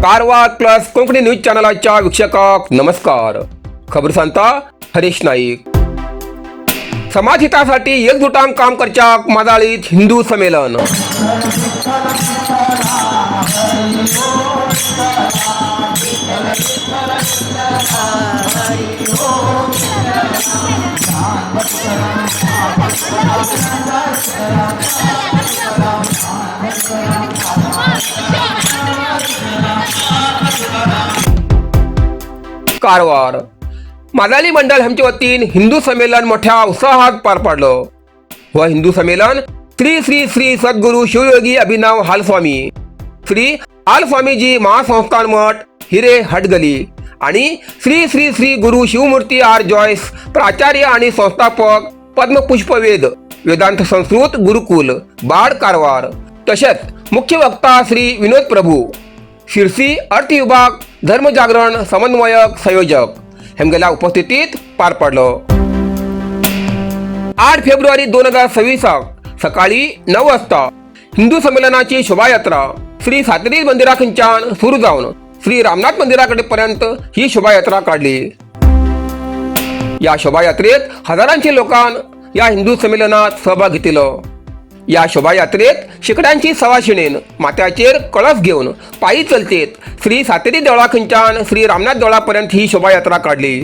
Karwar plus Konkani news चॅनलाच्या वीक्षकांक नमस्कार. खबर सांगता हरीश नाईक. समाजहितासाठी एकजुटान काम करच्याक माजाळीत हिंदू संमेलन. कारवार माजाली मंडळ हांचे वतीन हिंदू संमेलन मोठ्या उत्साहात पार पाडलं. व हिंदू संमेलन श्री श्री श्री सद्गुरू शिवयोगी अभिनव हालस्वामी श्री हालस्वामीजी महासंस्थान मठ हिरे हटगली आणि श्री श्री श्री गुरु शिवमूर्ती आर जॉयस प्राचार्य आणि संस्थापक पद्मपुष्पवेद वेदांत संस्कृत गुरुकुल बाड कारवार, तसेच मुख्य वक्ता श्री विनोद प्रभू शिरसी अर्थ विभाग धर्मजागरण समन्वयक संयोजक हेमगेल्या उपस्थितीत पार पडलो. 8 फेब्रुवारी 2026 सकाळी 9 वाजता हिंदू संमेलनाची शोभायात्रा श्री सातेरी मंदिराखंच्यान सुरू जावन श्री रामनाथ मंदिराकडे पर्यंत ही शोभायात्रा काढली. या शोभायात्रेत हजारांची लोकां या हिंदू संमेलनात सहभाग घेतलो. या शोभायात्रेत शेकड्यांची सवाशिणीन माथ्याचेर कळस घेवन पायी चलतेत श्री सातेरी देवळाखंच्यान श्री रामनाथ देवळापर्यंत ही शोभायात्रा काढली.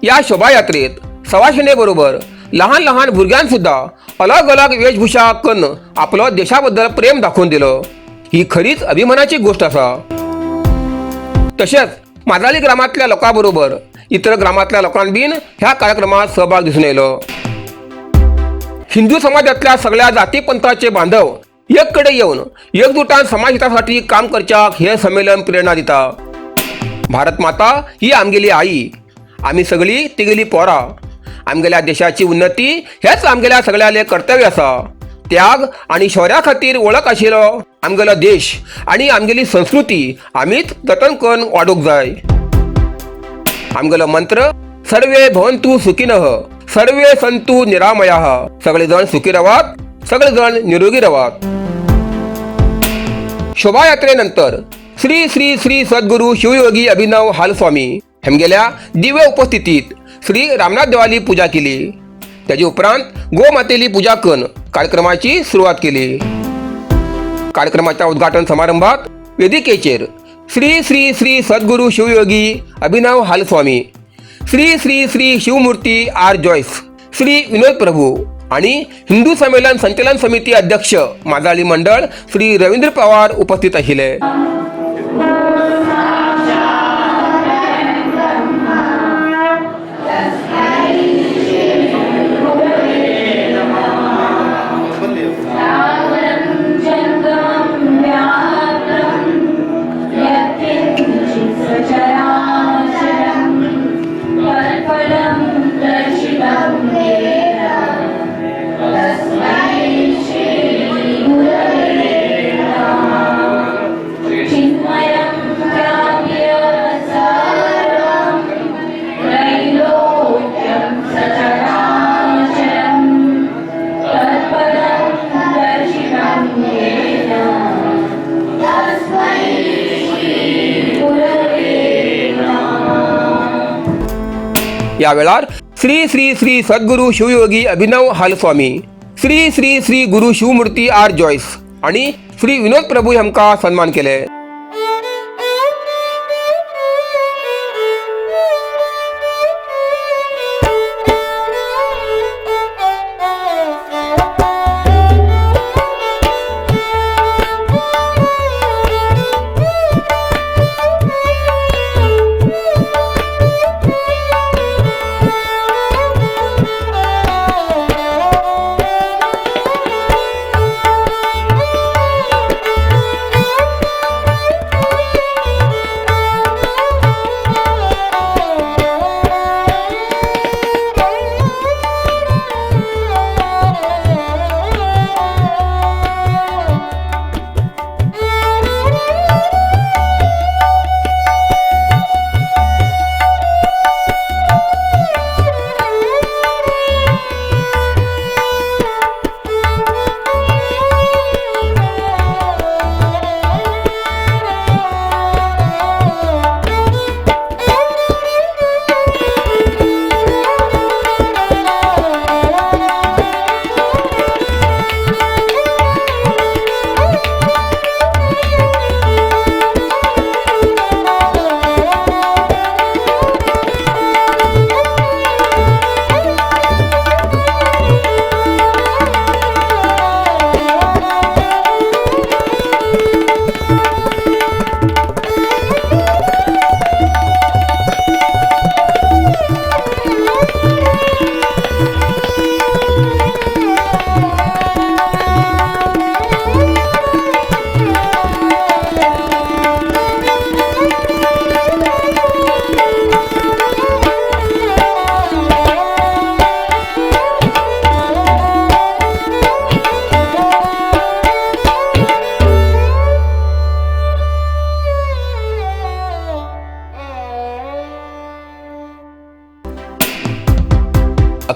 या शोभायात्रेत सवाशिणेबरोबर लहान लहान भुरग्यां सुद्धा अलग अलग वेशभूषा करून आपलो देशाबद्दल प्रेम दाखोवन दिलो. ही खरीच अभिमानाची गोष्ट आसा. तशेंच माजाली ग्रामांतल्या लोकां बरोबर इतर ग्रामांतल्या लोकांक बीन ह्या कार्यक्रमात सहभाग दिसून येयलो. हिंदू समाजातल्या सगळ्या जाती पंथाचे बांधव एक कडे येवन एकजुटान समाजहितासाठी काम करच्याक हे संमेलन प्रेरणा दिता. भारत माता ही आमगेली आई, आमी सगळी तिगेली पोरां. आमगेल्या देशाची उन्नती हेच आमगेल्या सगळ्याले कर्तव्य आसा. त्याग आणि शौर्या खातीर वळख आशिल्लो आमगेलो देश आणि आमगेली संस्कृती आमीच जतन करून वाडोवंक जाय. आमगेलो मंत्र सर्वे भवंतु सुखिनः सर्वे संतु निरामयाः. सगळे जण सुखी रावात, सगळे जण निरोगी रावात. शोभायात्रेनंतर श्री श्री श्री सद्गुरू शिवयोगी अभिनव हालस्वामी हेमगेल्या दिव्य उपस्थितीत श्री रामनाथ देवाली पूजा केली. त्याचे उपरांत गोमातेली पूजा करून कार्यक्रमाची सुरुवात केली. कार्यक्रमाच्या उद्घाटन समारंभात वेदिकेचेर श्री श्री श्री सद्गुरू शिवयोगी अभिनव हालस्वामी श्री श्री श्री शिवमूर्ती आर जॉयस श्री विनोद प्रभू आणि हिंदू संमेलन संचलन समिती अध्यक्ष माजाळी मंडळ श्री रवींद्र पवार उपस्थित आशिल्ले. सचराचरं तत्फलं दर्शितं येन तस्मै श्रीगुरवे नमः. चिन्मयं व्याप्य सर्वं त्रैलोक्यं सचराचरं तत्पदं दर्शितं येन तस्मै श्रीगुरवे नमः. या वेळार श्री श्री श्री सद्गुरू शिवयोगी अभिनव हालस्वामी श्री श्री श्री गुरु शिवमूर्ती आर जॉयस आणि श्री विनोद प्रभू हांकां सन्मान केले.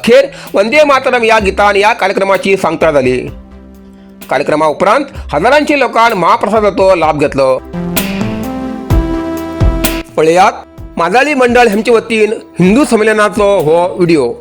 अखेर वंदे मातरम ह्या गितान ह्या कार्यक्रमाची सांगता जाली. कार्यक्रमा उपरांत हजारांची लोकांक महाप्रसादाचो लाभ घेतलो. पळयात माजाळी मंडळ हेमचे वतीन हिंदू संमेलनाचो हो व्हिडिओ.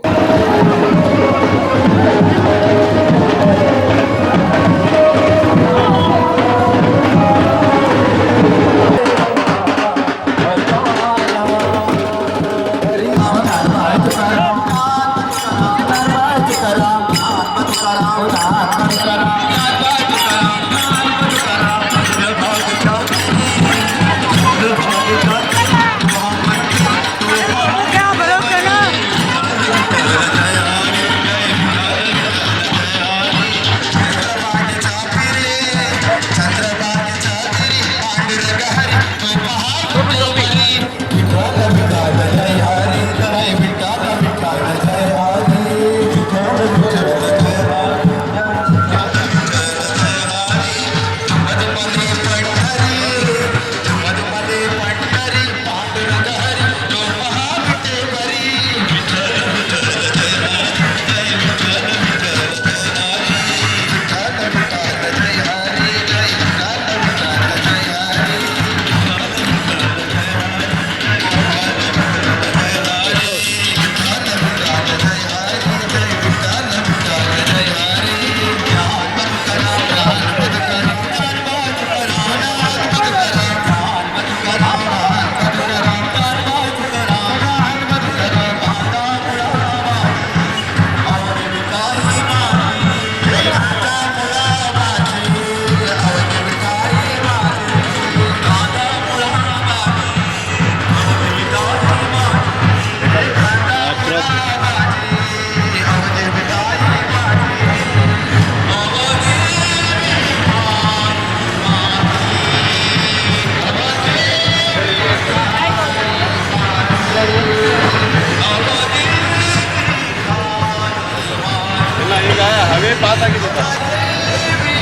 ಇಲ್ಲ ಈಗ ಹವೆ ಪಾಸ್ ಆಗಿದೆ ಸರ್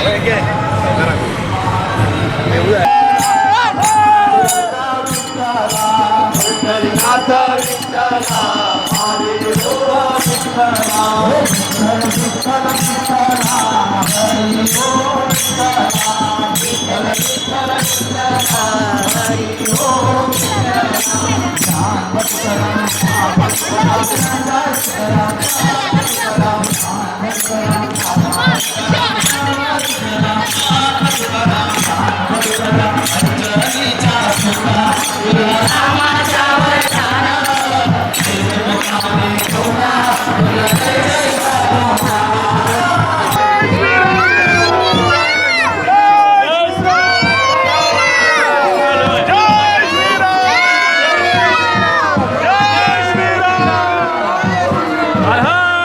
ಹೆಂಗೆ. हर हर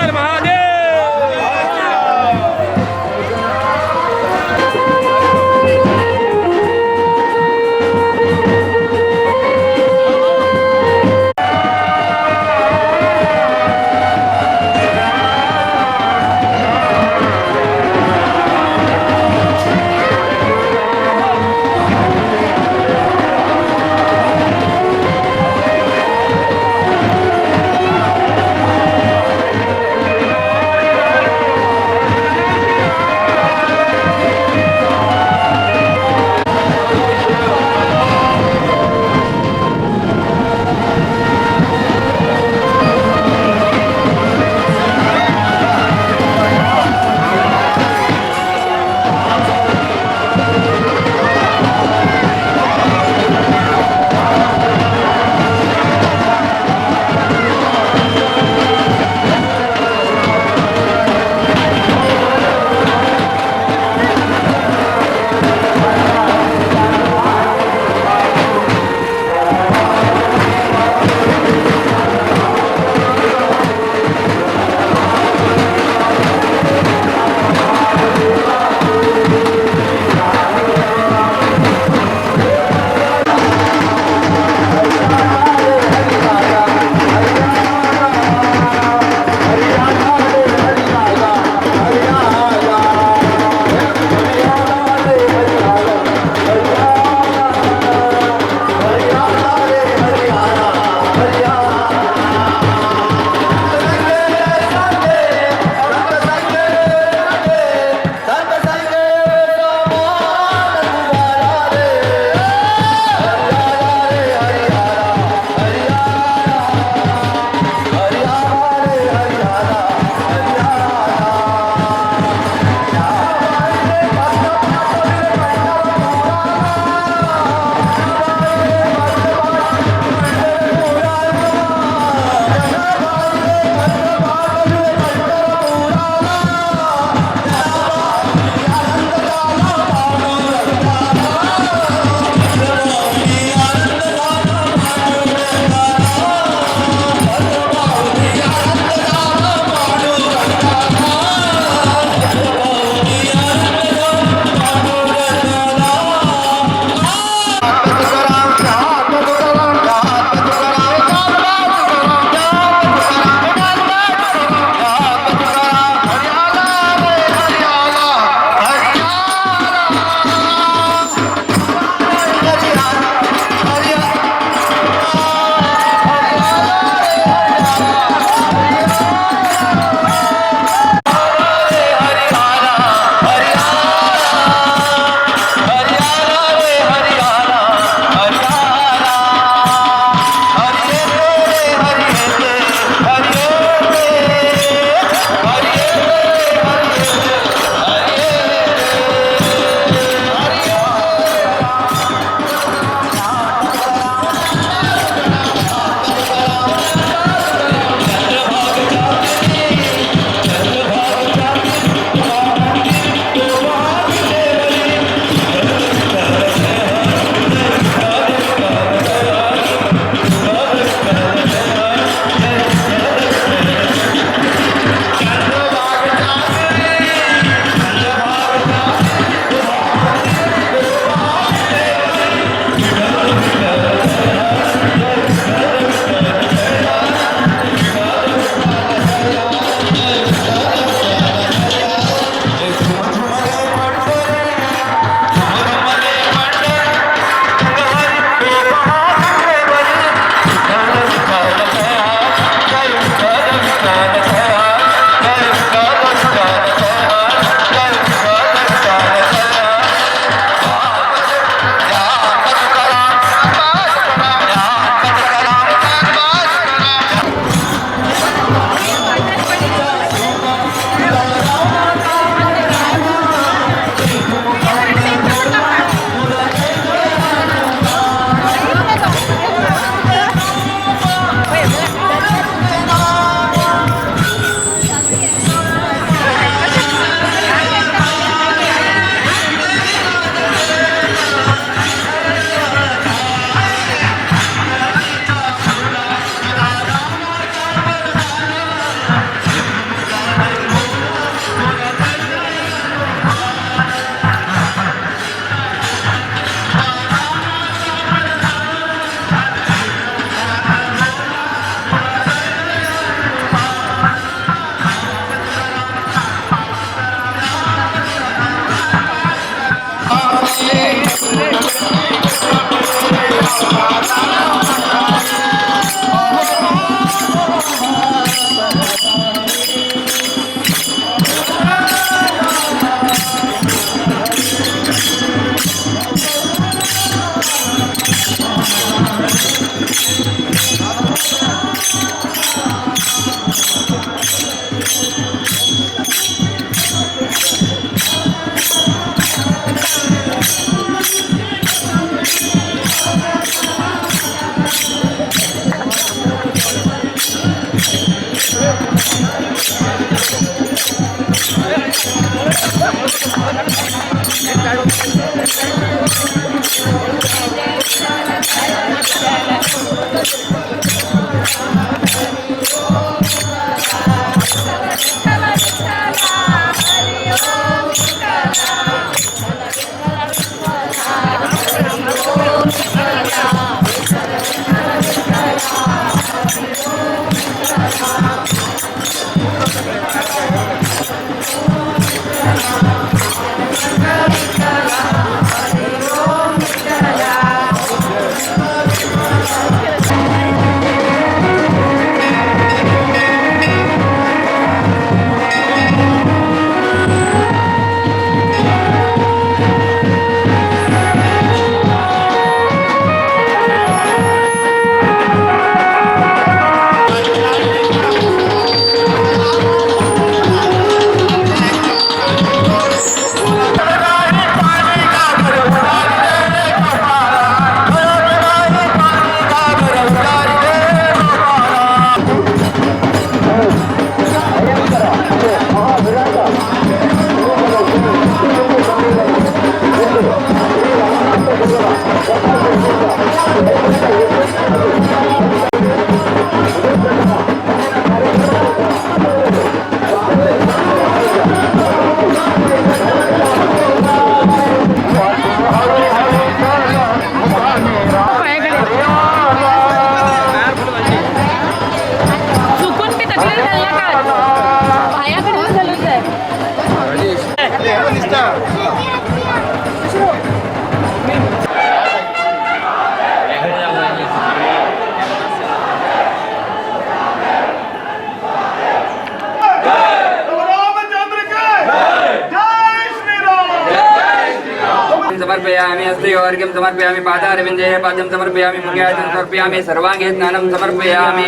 समर्पयामि, हस्तयोर्घ्यं समर्पयामि, पादारविन्दे पाद्यं समर्पयामि, मुख्यार्घ्यं समर्पयामि, सर्वाङ्गे स्नानं समर्पयामि।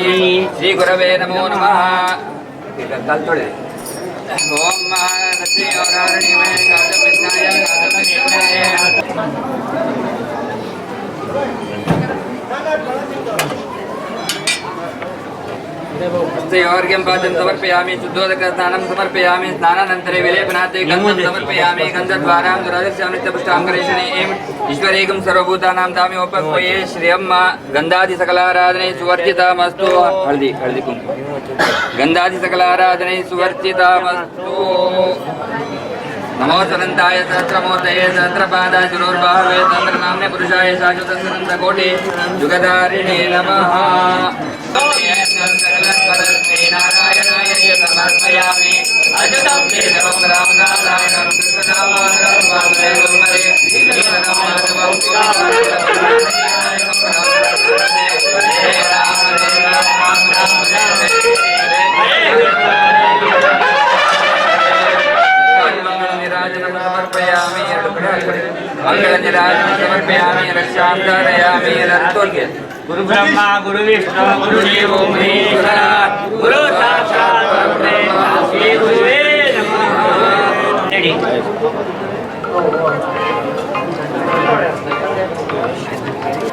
श्री गुरवे नमो नमः। ಓಂ हस्तयोर्घ्यं पाद्यं समर्पयामि, शुद्धोदक स्नानं समर्पयामि, स्नानानन्तरे विलेपनाथे गन्धं समर्पयामि, गन्धद्वारां दुरादर्श्यां नित्यपुष्टां करेषणीं ईश्वरेकं सर्वभूतानां तामिवपक्वये श्रियं गन्धादि सकलाराधने सुवर्जितामस्तु। हळदी हळदी कुंकू गन्धादि सकलाराधने सुवर्जितामस्तु। नमो सनन्ताय सहस्रमूर्तये सहस्रपादाय शिरोर्बाहवे सहस्रनाम्ने पुरुषाय शाश्वतसनन्तकोटि युगधारिणे नमः। नारायणाय समर्पयामि। अच्युतं केशवं राम नारायणं कृष्णनामाकरं वासुदेवं हरे माधवं हरे राम हरे राम राम राम हरे हरे। मंगल निराजनं समर्पयामि। मंगल निराजनं समर्पयामि। रक्षां धारयामि। रत्तोर्घ्य गुरु ब्रह्मा गुरु विष्णु गुरु देवो महेश्वरः गुरु साक्षात् परब्रह्म श्री गुरुवे नमः। रेडी।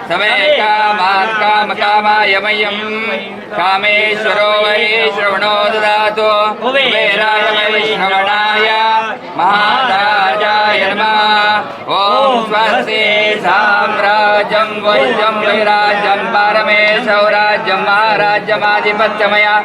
समे कामान् काम कामाय मह्यं कामेश्वरो वै श्रवणो ददातु। कुबेराय वै श्रवणाय महाराजाय नमः। ॐ स्वस्ति साम्राज्यं वैश्यं वैराज्यं पारमेशौराज्यं महाराज्यमाधिपत्यमया।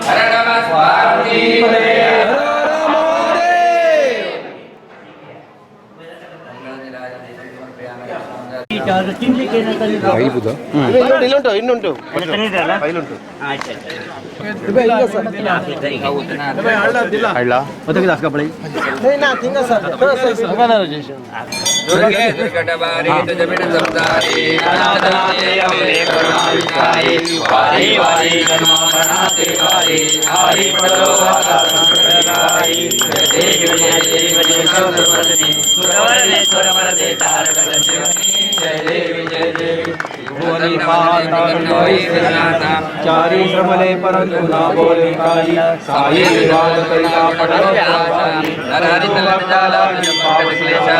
हर नमः पार्वती। ಇನ್ನುಂಟು ಫೈಲುಂಟು. दुर्गे दुर्गटवारी तुजमिन संसारी वारी वारी जन्ममरणाते वारी हरि पदो जय देवी जय देवी जय सर्वदनी सुरवरने सुरवरदे तारक संजीवनी जय देवी जय देवी। चारी श्रमले परंतु ना बोले काई साई विवाद करिता पडलो। नरहरि तलजाला क्लेशा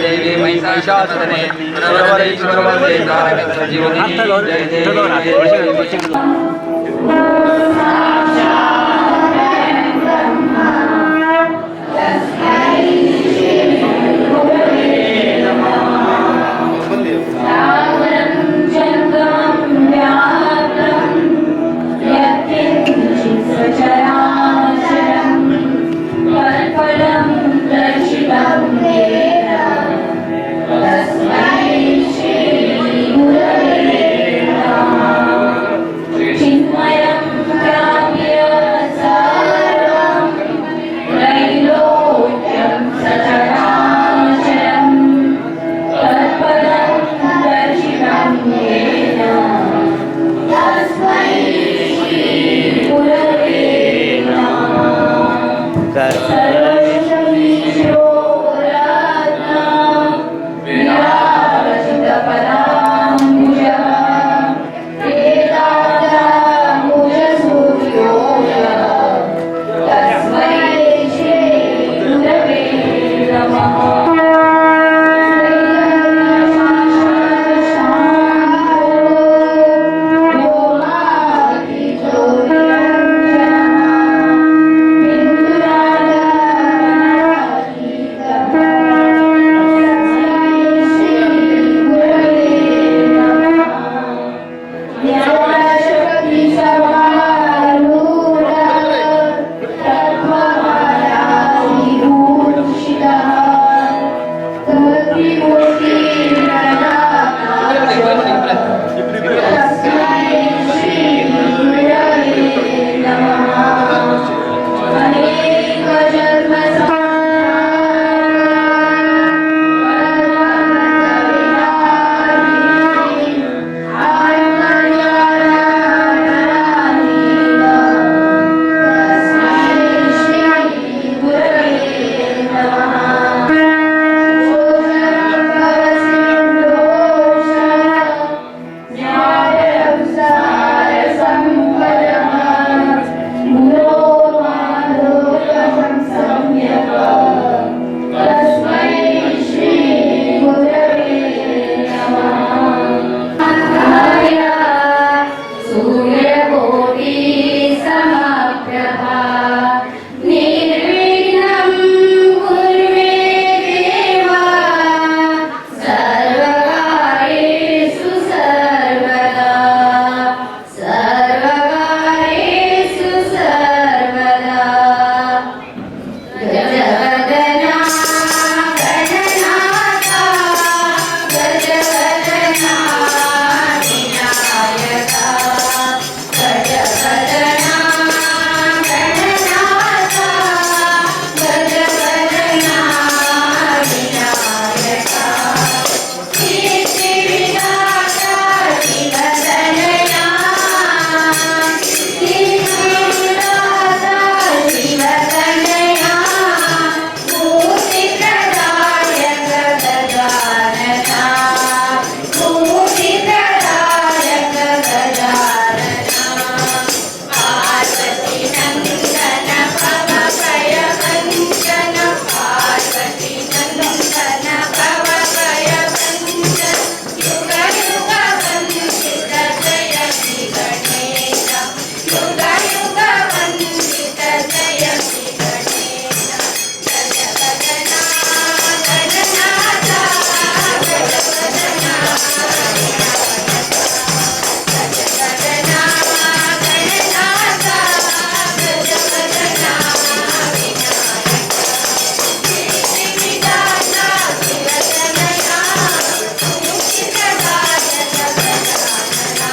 देवी महिषासुरने सुरवरेश्वर वरदे तारक संजीवनी जय देवी जय देवी। स्थावरं जङ्गमं व्याप्तं यत्किञ्चित् सचराचरं तत्फलं दर्शितं येन तस्मै श्रीगुरवे नमः। चिन्मयं। निर्विघ्नं कुरु मे देवा सर्वकार्येषु सर्वदा सर्वकार्येषु सर्वदा। गजवदना गणनाथा गजवदना विनायका गजवदना गणनाथा गजवदना विनायका सिद्धिविधाता शिवतनया सिद्धिविधाता शिवतनया मूर्तिप्रदायक गजानना मूर्तिप्रदायक गजानना पार्वती नन्दन भवभयभञ्जन पार्वती नन्दन भवभयभञ्जन युग युग वन्दित जय श्री गणेश युग युग वन्दित जय श्री गणेश गजवदना गणनाथा गजवदना गजवदना गणनाथा गजवदना विनायका सिद्धिविधाता शिवतनया मूर्तिप्रदायक गजानना।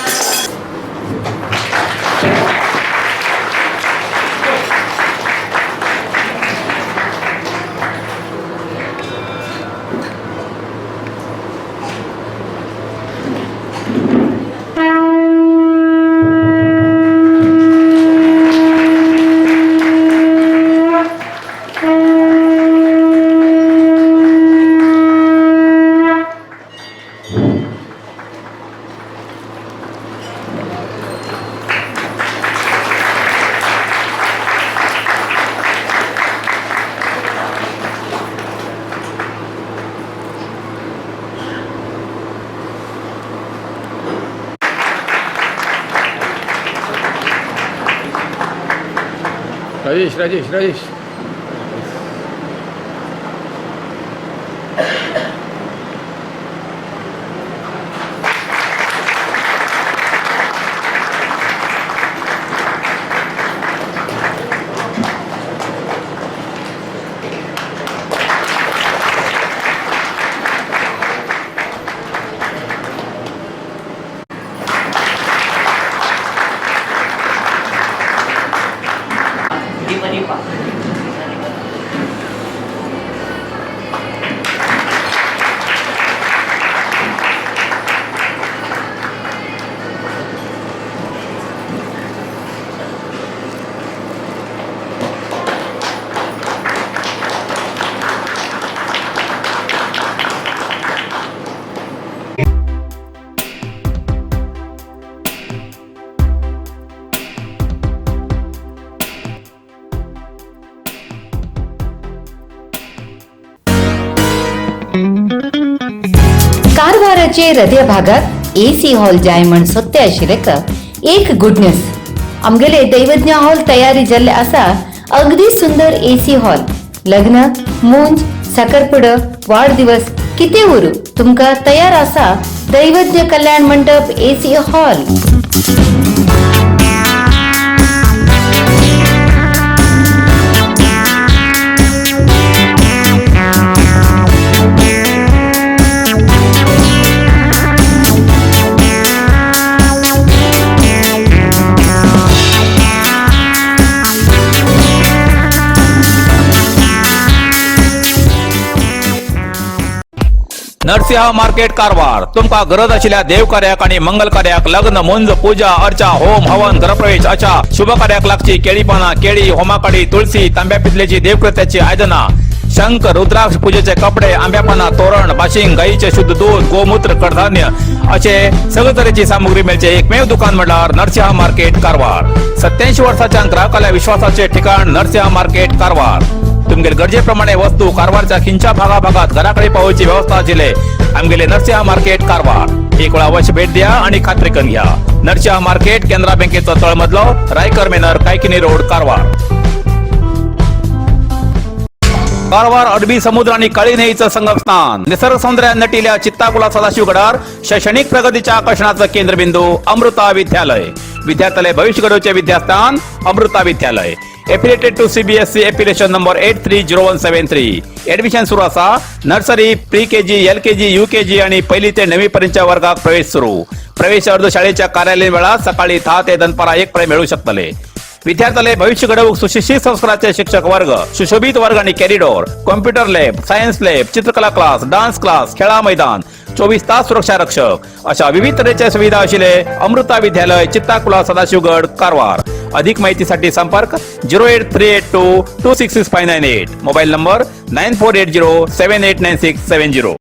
राजेश, राजेश, राजेश. दीपा, दीपा. कारवाराचे हृदय भागात एसी हॉल जाय म्हण सोदते आशिल्ले एक गुड न्यूज. आमगेले दैवज्ञ हॉल तयारी जाल्ले आसा. अगदी सुंदर एसी हॉल. लग्न, मुंज, साखरपुडो, वाढदिवस कितें उरू, तुमकां तयार आसा Daivadnya Kalyan Mandap AC hall. Narasimha market, Karwar. तुमका गरज आशिल्ल्या देवकार्याक आणि मंगल कार्याक, लग्न, मुंज, पूजा अर्चा, होम हवन, घरप्रवेश अशा शुभ कार्याक लागची केळी पाना, केळी, होमाकाडी, तुळसी, तांब्या पितलेची देवकृत्याची आयदना, शंख, रुद्राक्ष, पूजेचे कपडे, आंब्या पाना तोरण, बाशिंग, गाईचे शुद्ध दूध, गोमूत्र, कडधान्य असे सगळे तरेची सामुग्री मेळचे एकमेव दुकान म्हटल्यार नरसिंह मार्केट, कारवार. 87 वर्साच्या ग्राहकाल्या विश्वासाचे ठिकाण नरसिंह मार्केट, कारवार. तुमगेले गरजेप्रमाणे वस्तू कारवारच्या खिंच्या भागाभागात घराकडे पावोवची व्यवस्था आशिल्ले आमगेले नरसिंह मार्केट, कारवार. एक वेळा अवश्य भेट द्या आणि खात्री करून घ्या. नरसिंहा मार्केट, केनरा बँकेचो तळमजलो, रायकर मेनर, कायकिनी रोड, कारवार. कारवार अरबी समुद्र आणि काळी न्हंयेचं संगमस्थान, निसर्ग सौंदर्यात नटिल्या चित्ताकुला सदाशिवगडार शैक्षणिक प्रगतीच्या आकर्षणाचं केंद्रबिंदू अमृता विद्यालय. विद्यार्थ्यालय भविष्य घडवचे विद्यास्थान अमृता विद्यालय. Affiliated to CBSE, affiliation number 830173. Admission सुरू असा. Nursery, pre KG, LKG, UKG आणि पहिली ते नववी पर्यंतच्या वर्गात प्रवेश सुरू. प्रवेश अर्ज शाळेच्या कार्यालयीन वेळात सकाळी 10 ते दनपारा 1 पर्यंत मिळू शकतले. विद्यार्थ्याला भविष्य घडवूक सुशिक्षित संस्काराचे शिक्षक वर्ग, सुशोभित वर्ग आणि corridor, computer lab, science lab, चित्रकला क्लास, डान्स क्लास, खेळा मैदान, 24 तास सुरक्षा रक्षक अशा विविध तऱ्हेच्या सुविधा असलेले अमृता विद्यालय, चित्ताकुला, सदाशिवगड, कारवार. अधिक माहितीसाठी संपर्क 08382266598, mobile number 9480789670.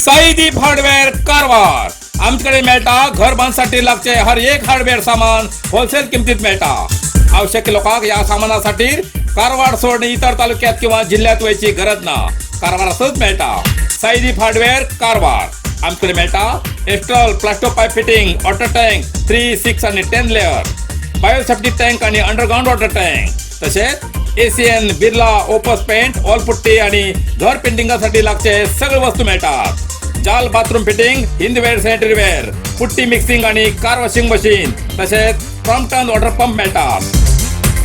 Saideep hardware Karwar. आमच्याकडे मेळटा घर बांधसाठी लागचे हर एक हार्डवेअर सामान होलसेल किमतीत मेळटा. आवश्यक लोकांक या सामानासाठी कारवार सोडून इतर तालुक्यात किंवा जिल्ह्यात वयची गरज ना. कारवारातच मेळटा. साईदीप हार्डवेअर कारवार. आमच्याकडे मेळटा Astral Plasto pipe fitting, water tank 3, 6 आणि 10 लेअर, बायोसेफ्टी टँक आणि अंडरग्राऊंड वॉटर टँक. तसेच Asian Birla Opus paint, wall putty आणि घर पेंटिंगासाठी लागचे सगळे वस्तू मिळतात. जाल bathroom fitting, Hindware sanitary ware, putty mixing आणि कार वॉशिंग मशीन, तसेच क्रॉम्प्टन वॉटर पंप मिळतात.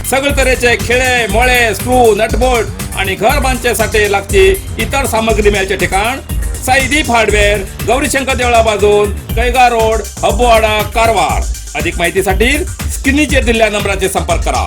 सगळे तऱ्हेचे खिळे, मोळे, स्क्रू, नटबोल्ट आणि घर बांधण्यासाठी लागची इतर सामग्री मिळायचे ठिकाण साईदीप हार्डवेअर, गौरीशंकर देवळा बाजून, कैगा रोड, हब्बोवाडा, कारवार. अधिक माहितीसाठी स्क्रीनचे दिलेल्या नंबराचे संपर्क करा.